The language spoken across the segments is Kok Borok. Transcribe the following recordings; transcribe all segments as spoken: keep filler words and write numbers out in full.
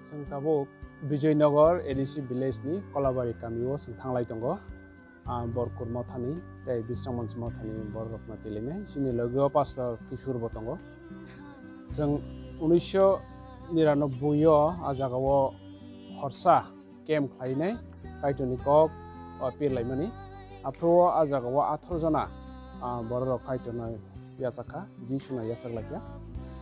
Chwng tabuk Bijoynagar A D C village ni Kolabari kami o chwng thanglai tongo. Ah, Borkur Mothani tei Bisramganj Mothani borok rokno tilinai. Chini logi o Pastor Kishore bo tongo. Chwng unisho niranoboi o ah jaga o horsa camp khlainai Kaitorni kok, ah, pirlaimani. Aphuru o ah jaga o atharo jona, ah, borok rok Kaitorno yachak kha, Jisu no yachak lai kha.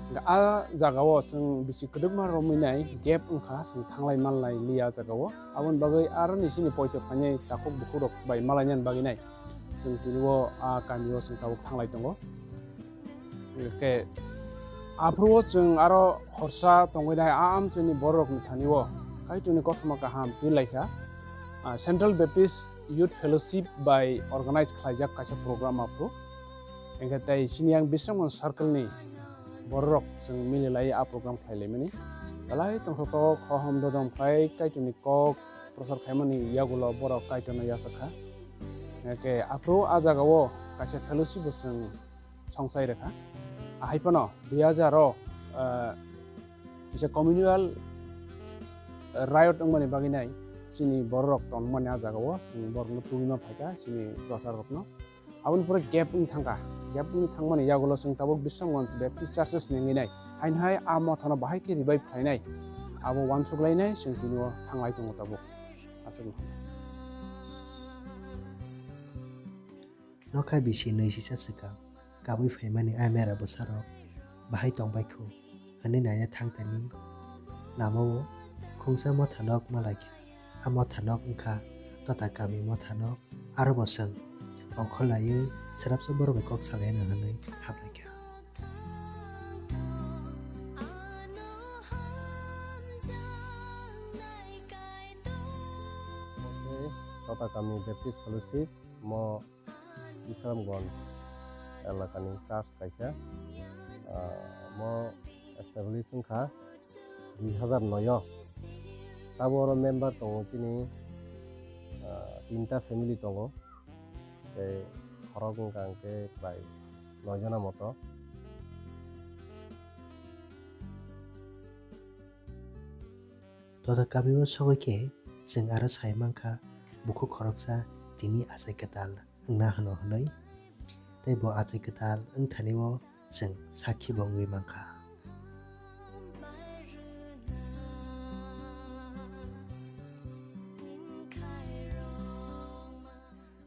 Hwnkhe ah jaga o chwng bisi kwdwkma romwi nai gap wngkha, chwng thanglai manlai liya ah jaga o. Aboni bagwi aro ni chini poito phainai takhuk bukhuk rok bai malainani bagwi nai chwng tini o ah kami o chwng tabuk thanglai tongo. Hwnkhe aphuru o chwng aro horsa tongwi nai ah amchini borok rokni thani o Kaitorni kothoma kaham pirlai kha. Ah, Central Baptist Youth Fellowship bai organize khlaijak kaisa program aphuru. Hwnkhe tei chini yang Bisramganj circle ni borok rok chwng mililai ah program khlailaimani. Belai tongthok tok hohom dodom khlai Kaitorni kok prochar khaimani yagulo borok Kaitorno yachak kha. Hwnkhe aphuru ah jaga o kaisa fellowship bo chwng songsai rwkha. Ahai phano dui hajar o, ah, kisa communal riot wngmani bagwi nai chini borok rok tongmani ah jaga o chwng borok no tubui ma phaikha chini prochar rok no. Aboni pore gap wng thangkha, gap wng thangmani yagulo chwng tabuk Bisramganj Baptist Churches ni wngwi nai haino hai ah mothano bahai khe revive khlainai abo uansuk lainai chwng tini o thanglai tongo tabuk. Aswk no. Nokha bisi nwi sisa swkang kabui phaimani a mera bwsarok bahai tongbaikhu hwnwi naina thangtani lama-o khungsa mothanok malaikha. A mothanok wngkha Tota kami mothanok, aro bo chwng ongkhor laiwi srapsa borok bai kok salaino hwnwi haplaikha. Tota kami Baptist Fellowship mo Bisramganj elakani church kaisa, ah, mo establish wngkha dui hazar noi o. Tabo oro member tongo chini, ah, tinta family tongo, tei khorok wngkha hwnkhe prai noi jona moto. Tota kami o sogwi khe chwng aro sai mankha bukhuk khoroksa tini achai kwtal wngna hwno hwnwi, tei bo achai kwtal wngthani o chwng sakhi bo wngwi mankha.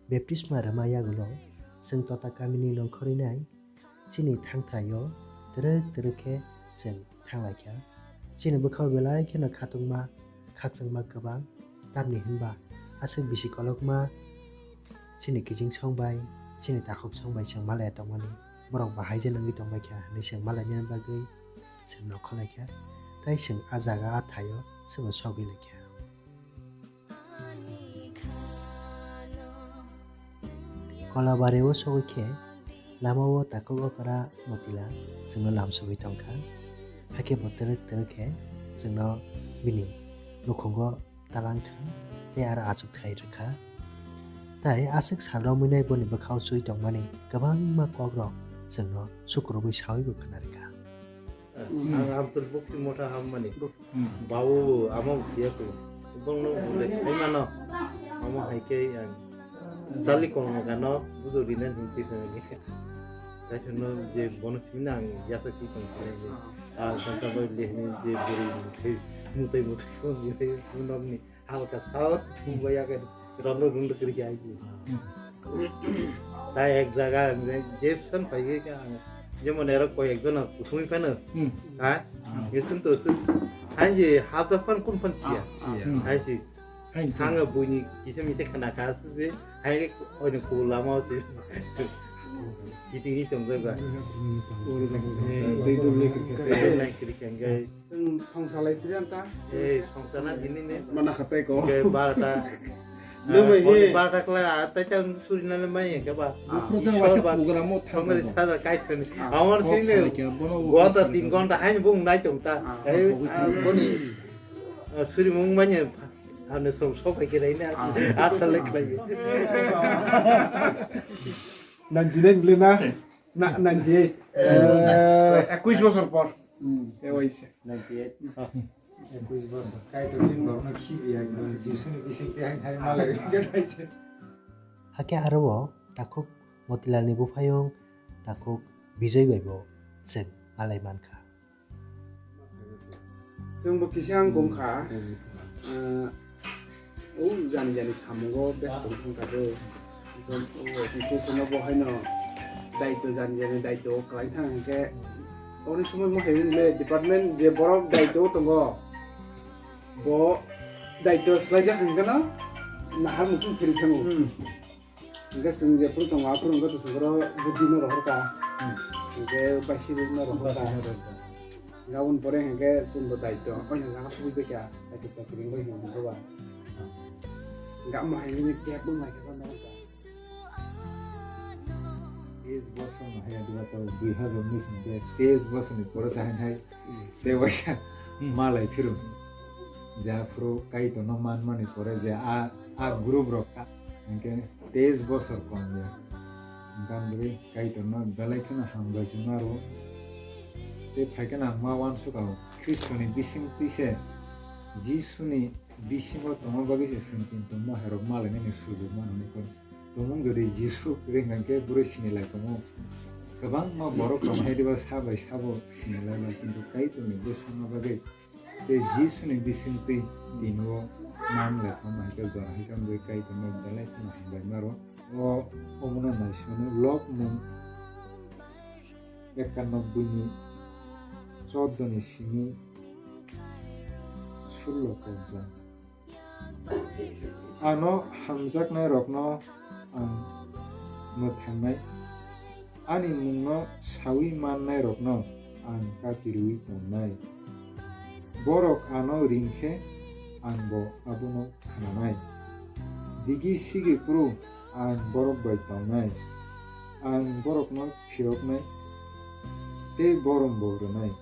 Baptisma rwma yagulo chwng Tota kamini nongkhorwi nai chini thangthai o twrwk twrwk khe chwng thanglaikha. Chini bwkhao belai kheno khatungma, khakchangma kwbang, tamni hwnba aswk bisi kolokma chini kiching song bai, chini takhuk song bai chwng malaya tongmani, borok bahai je nungwi tongbaikha hwnwi chwng malainani bagwi chwng nokhorlaikha, tei chwng a jaga a thaio chwngno sogwi laikha. Kolabari o sogwi khe lama o takhuk okra Motilal chwngno lamsogwi tongkha. Hakhe bo twrwk twrwk khe chwngno bini nukhungo talangkha tei aro achukthai rwkha. Tai aswk sal romwi nai boni bwkhao chui tongmani kwbangma kokrok chwngno sukurubwi saui bo khna rwkha. Ang Amtur Bukti Motha hammani. Babu amo biya ko. Bongno bule sai mano. Amo hai ke ang. Sali kono gano bujo rinan hinti sani. Kaithano je bono simina ang yasa ki tong sini. Ah, santa boy lehni je buri mutai, mutai mutai ko ni. Halka thao, thumba ya ke rondo rondo kiri ke aji. Ta ek jaga je san pai ke ang jemon ero koi ek jona kuthumi phano. Ha? Ye sun to sun. Hai je hapta phan kun phan siya. Hai si. Hanga buni kisa misa khana ka se. Hai ke oine kula mau se. Kiti ki tong jaga. Dei dum le kiri ke. Nai kiri ke. Chwng songsa lai phiri ang ta. Eh, songsa na dini ne. Mana khatai ko. Ke barata. Nung mai he. Barata kla, ah, tai ta suri na le mai ke ba. Bukhro jang waisa program o thang. Kongres sada kai thani. Amar sing ne. Gonta tin gonta hain bung nai tong ta. Eh, boni. Suri mung mai ne. Ane song so kai ke rai na. Asal le khlai. Nang jinai bile na. Na, ninety eight. Eh, ekush bosor por. Hmm. Ninety eight. Ekush bosor. Kaitor chini borokno khibi ya, Jisuni bisingtwi hai hai malai rwkhe naise. Hakhe aro o takhuk Motilalni buphayung takhuk Bijoy bai bo chwng malai mankha. Chwngbo kisa wng kha, ah, o jani jani samungo besto wng thangkha do. Ekdom o office no bo haino daityo jani jani daityo kwlai thang hinkhe, oni somoi mo hai wngkhe department je borok daityo tongo, bo daityo swlaijak hinkhe no nahar muchung phiri thango. Hmm. Hingke chwng jephuru tongo, aphuru hingke to chwng oro budino rohorkha. Hmm. Hingke baisirokno rohorkha. Baisirokno rohorkha. Hingke aboni pore hingke chwngbo daityo, oino jaga tubui baikha, chakri chakri wngwi hingke ba. Hingke amo hai nini kebo naikhe ba norokha. Teis bosor no hai adiba to dui hazar unis hingke teis bosor ni pore sa hai hai. Hmm. Tei waisa malai phirung. Je aphuru Kaitorno manmani pore je a, a group rok ka, hingke teis bosor kom ya. Hingke ang bagwi Kaitorno belai kheno hambai se maro. Tei phaikhe ang ma uansukha o, Khristoni bisingtwi se, Jisuni bisingo tongma bagwi se chwng kintu moherok malainani sujuk mano hwnwi kok. Tumung jodi Jisu kwrwi hwnkhe bwrwi sinilai tongo. Kwbangma borok rok hai diba sa bai sabo sinilai bai, kintu Kaitorni bwsakma bagwi tei Jisuni bisingtwi tini o man lai kha hwnkhe jora hai chang bai Kaitorno belai kheno hambai maro. O omono naisimano Lok mung ekanobboi ni choddo ni simi sullo pojjon. Ano hamjaknairokno ang mwthangnai, ani mungno saui mannairokno ang katirwi tongnai. Borok ano ring khe, angbo abono khnanai. Digi sigi phuru ang borok bai tongnai, ang borokno phiyoknai tei borom bo rwnai.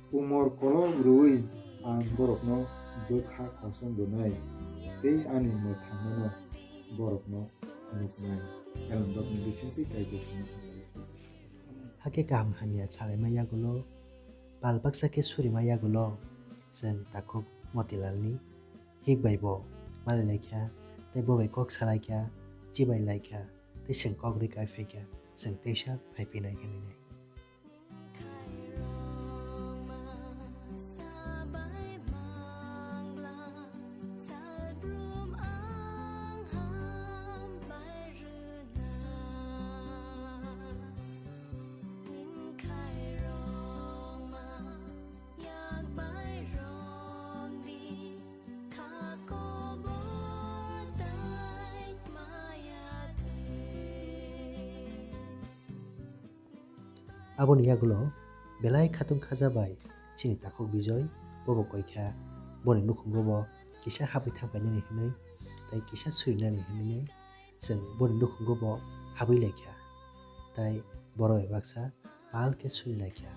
Umor kolok rwui ang borokno bwkha kosom rwnai tei ani mwthangmano borokno nuknai. Elembakni bisingtwi Kaitor simi hambai. Hakhe kaham hamya salaima yagulo, pal baksa khe surima yagulo, chwng takhuk Motilalni hik bai bo malai lai kha, tei bo bai kok sa lai kha, chibai lai kha, tei chwng kok rwi kai phai kha, chwng teisa phai phinai hinwi nai. Aboni yagulo belai khatung khaja bai chini takhuk Bijoy bobo koi kha, boni nukhungo bo kisa habwi thang painani hinwi tei kisa surinani hinwi chwng boni nukhungo bo habwi lai kha, tei borok bai baksa pal khe suri lai kha.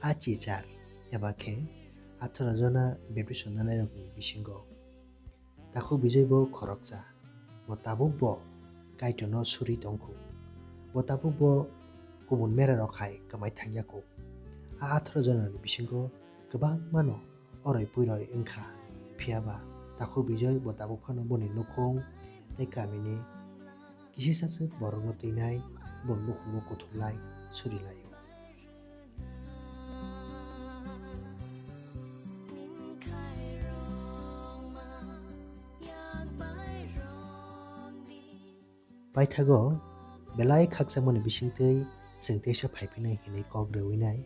A chichar eba khe atharo jona baptism nanairokni bisingo takhuk Bijoy bo khoroksa, bo tabuk bo Kaitorno suri tongkhu, bo tabuk bo kubun merarok hai kwmai thangya kho. A atharo jonani bisingo kwbangmano oroi puiroi wngkha, phiya ba takhuk Bijoy bo tabuk phano boni nukhung tei kamini kisisa swk borokno twinai, boni nukhungo kuthumlai surilaio. Paithago belai khakchangmani bisingtwi chwng teisa phaiphinai hinwi kok rwinai,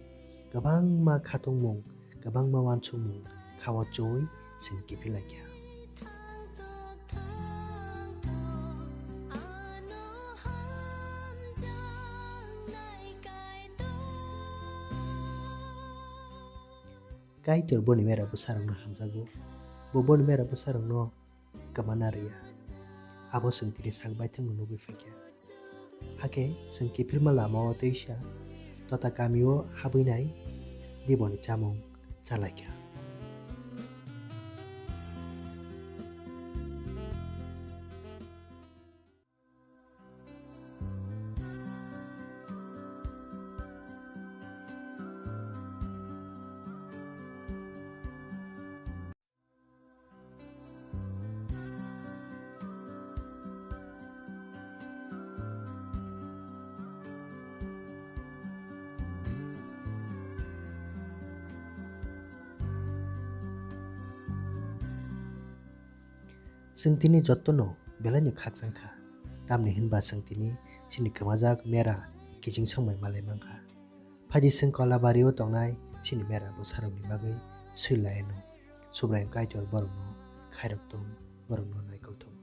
kwbangma khatungmung, kwbangma uansukmung kha-o chuwi chwng kiphilai kha. Kaitor boni mera bwsarokno hamjago, bo boni mera bwsarokno kwmana rwya. Abo chwng tini sak baithangno nugwi phaikha. Hakhe chwng kiphilma lamao twisa tota kamio habwinai diboni chamung chalaikha. Chwng tini jotono belaino khakchang kha, tamni hwn ba chwng tini chini kwmajak mera kiching songbai malai man kha. Phaidi chwng Kolabario tongnai chini mera bwsarokni bagwi swi lai anw. Subraiyung Kaitor borokno khairok tong, borokno naikol tong.